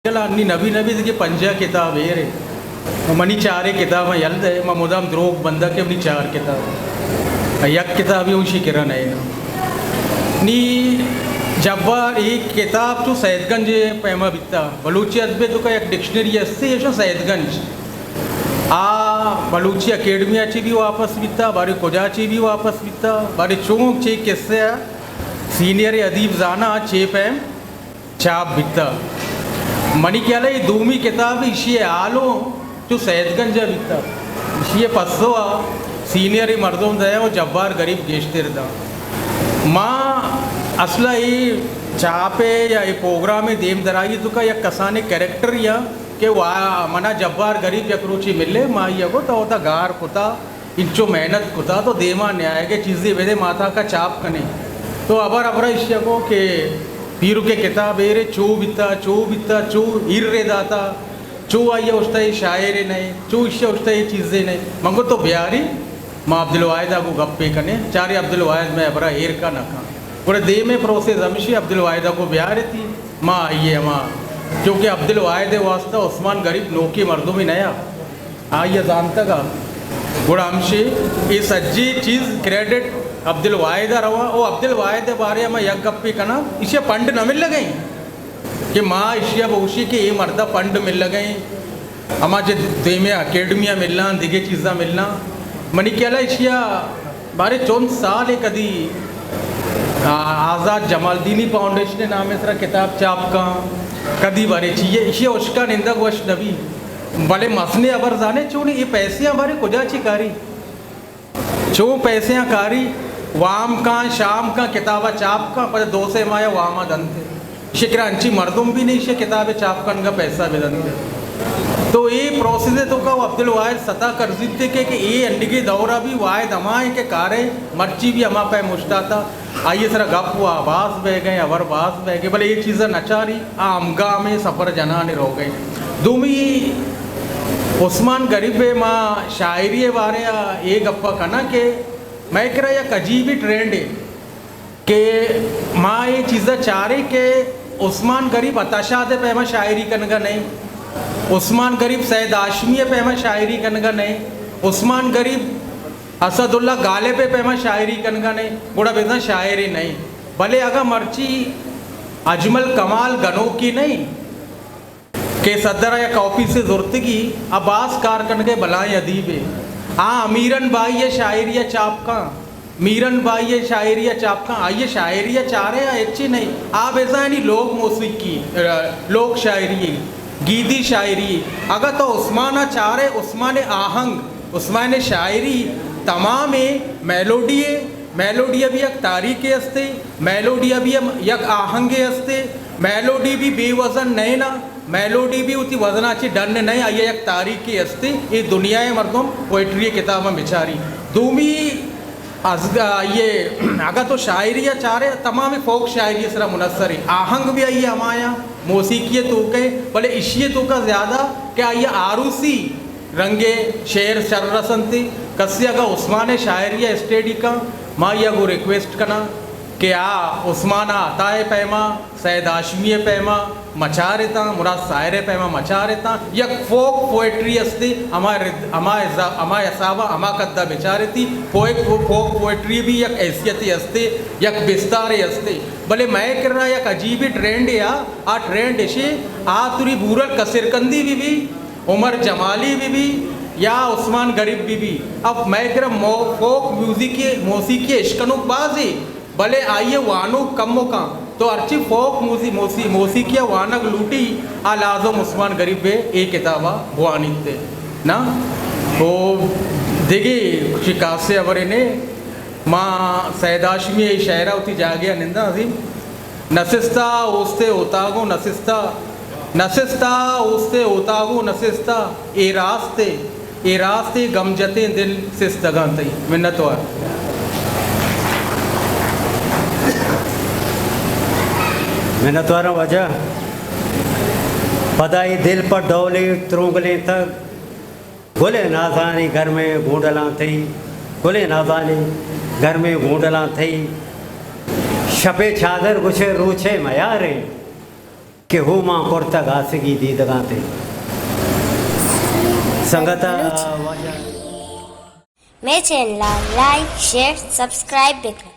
یلا نی نبی نبی دگہ پنجاہ کتاب ایر اِنت۔ منی چاریں کتاباں یل دئے، ما مدام دروگ بندہ کہ منی چار کتاب۔ یک کتابی اوں شی کرا نئے نا۔ نی جبار، اے کتاب چو سید گنج پیما بیتا۔ بلوچی ادب توکا یک ڈکشنری ہستی، ایشو سید گنج۔ آ بلوچی اکیڈمی ءَ چی بھی واپس بیتا، بارے کجا چی بھی واپس بیتا، بارے چون چی قصہ ءَ سینئر ادیب زانا چی پیم چاپ بیتا۔ منی خیال ءَ اے دومی کتاب ایشی ءِ حالوں چو سید گنج ءَ بیتا۔ ایشی ءِ پسو ءَ سینئر مردم دئے و جبار غریب گیشتر دا۔ ما اصلا اے چاپ ءِ یا اے پروگرام ءِ دیم درائی توکا یک کسانیں کریکٹر یا کہ وا-، منا جبار غریب یک روچے ملے، ما آئی ءَ گو تو وتا گار کتا، انچو محنت کتا تو دیما نیائے گے چیزے بدے ما تاکا چاپ کنے۔ تو ابر ابر ایشی ءَ گو کہ پیرو کے کتاب ایرے چو بیتا، چو بیتا، چو ایر رے داتا، چو آئی ءَ اشتا اے شاعرے نئے، چو ایشی ءَ اشتا اے چیزے نئے۔ من گو تو بیاری، ما عبدالواحد ءَ گو گپے کنے، چارے عبدالواحد مئے ابرا ایر کا نہ کن۔ گڑا دیمے پروسیس ہمشی عبدالواحد ءَ گو بیارتی۔ ما آئی ءَ ہما، چونکہ عبدالواحد ءِ واسطہ عثمان غریب نوکیں مردمے نیا، آئی ءَ زانتگ ءَ۔ گڑا ہمشی اے سجی چیز کریڈٹ عبدالواحد ءَ رواں۔ او عبدالواحد ءِ بارے ءَ ما یک گپے کناں، ایشی ءَ پنڈ نہ ملگ ءَ ایں کہ ما ایشی ءَ بگوشی کہ اے مرد ءَ پنڈ ملگ ءَ ایں۔ ہما چہ دیمے اکیڈمی ءَ ملاں، دگہ چیزاں ملاں۔ منی خیال ءَ ایشی ءَ بارے چنت سال ءَ کدی آ-، آزاد جمالدینی فاؤنڈیشن ءِ نام ءِ سرا کتاب چاپ کاں، کدی بارے چیئے، ایشی ءَ اشکا نندگ وش نبی۔ بلے مسنے ہبر زانے چونی اے پیسے آں بارے کجا چی کاری؟ چو پیسے آں کاری، وام کاں، شام کاں، کتاب ءَ چاپ کاں، پدا دو سے ماہ ءَ وام ءَ دنت۔ شکر انچی مردم بھی نہیں، شے کتاب ءِ چاپ کنگا پیسہ بدنت۔ تو اے پروسیس ءِ توکا عبدالواحد ستا کرزیت کہ، کہ اے انڈگے دور ءَ بھی واحد ہما ایں کہ کارے مرچی بھی ہما پیم اشتاتا۔ آئی ءِ سرا گپ و آ باز بہ گئے، ہبر باز بہ گئے، بلے اے چیز ءَ نچاری آ ہمگامیں سفر جنان ءَ روگ ءَ۔ دومی عثمان غریب ءِ ما شاعری ءِ بارے ءَ اے گپ ءَ کناں کہ مئے کرا یک عجیبی ٹرینڈ اے کہ ما اے چیز ءَ چاریں کہ عثمان غریب عطا شاد ءِ پیما شاعری کنگا نئے، عثمان غریب سید ہاشمی ءِ پیما شاعری کنگا نئے، عثمان غریب اسد اللہ غالب ءِ پیما شاعری کنگا نئے، گڑا بزاں شاعرے نئے۔ بلے اگاں مرچی اجمل کمال گنوکے نئے کہ صدر ءَ یک آفیسے زرتگی، آ باز کار کنگے بلائیں ادیبے۔ آ امیرن بائی ءِ شاعری ءَ چاپ کن، میرن بائی ءِ شاعری ءَ چاپ کن، آئی ءِ شاعری ءَ چارے آ ہچی نئے۔ آ بزاں یعنی لوک موسیقی، لوک شاعری، گیدی شاعری۔ اگاں تو عثمان ءَ چارے، عثمان ءِ آہنگ، عثمان ءِ شاعری تمامیں میلوڈی ءِ، میلوڈی ءَ بھی یک تاریخے ہستے، میلوڈی ءَ بھی یک آہنگے ہستے، میلوڈی بھی بے وزن نئے نا، میلوڈی بھی وتی وزن ءَ چہ ڈن نئے، آئی ءَ یک تاریخے ہستے، اے دنیا ءِ مردم پوئٹری ءِ کتاباں بچاری۔ دومی از آئی ءِ اگاں تو شاعری ءَ چارے، تمام فوک شاعری ءِ سرا منحصر ایں، آہنگ بھی آئی ءِ ہمایاں، موسیقی ءِ توکے، بلے ایشی ءِ توکا زیادہ کہ آئی ءَ آروسی رنگے شعر شر رسنتی۔ کسے اگاں عثمان ءِ شاعری ءَ اسٹڈی کن، ما آئی ءَ گوں ریکویسٹ کناں کہ آ عثمان عطا ءِ پیما، سید ہاشمی ءِ پیما مچارتاں، مراد ساحر ءِ پیما مچارتاں، یک فوک پوئٹری استے، ہما رد-، ہما حسا-، ہما حسابا ہما قدا بچارتی۔ فوک، فوک پوئٹری بھی یک حیثیتے استے، یک بستارے استے۔ بلے مئے کرا یک عجیبیں ٹرینڈے آ، آ ٹرینڈ اشے، آ توری بورل کسرکندی بہ بی، عمر جمالی بہ بی یا عثمان غریب بہ بی، اب مئے کرا مو-، فوک میوزک ءِ، موسیقی ءِ اشکنوک بازے، بلے آئی ءِ وانوک کموکاں۔ تو ہرچی فوک موزی-، موسی-، موسیقی ءَ وانگ لوٹی، آ لازم عثمان غریب ءِ اے کتاب ءَ بوانیت نا۔ او دگہ شکاسے ہبرے نے، ما سید ہاشمی ءِ شعر ءَ وتی جاگہ ءَ ننداں عظیم۔ نسستہ اوست ءِ اوتاگوں نسستہ، نسستہ اوست ءِ اوتاگوں نسستہ، اے راست ءِ، اے راست ءِ گم جتیں دل سستگاں تئی۔ منتوار۔ منتواراں واجہ۔ پدا اے دل پہ ڈولے ترونگلینتگ۔ گل ءِ نازانی گرمیں گونڈلاں تئی، گل ءِ نازانی گرمیں گونڈلاں تئی، شپ ءِ چادر گوش ئے روچ ءِ میاریں۔ کہ ہو ما کرتگ آسگی دیدگاں تے سنگتا واجہ۔ مئے چینل ءَ لائک، شیئر، سبسکرائب بکن۔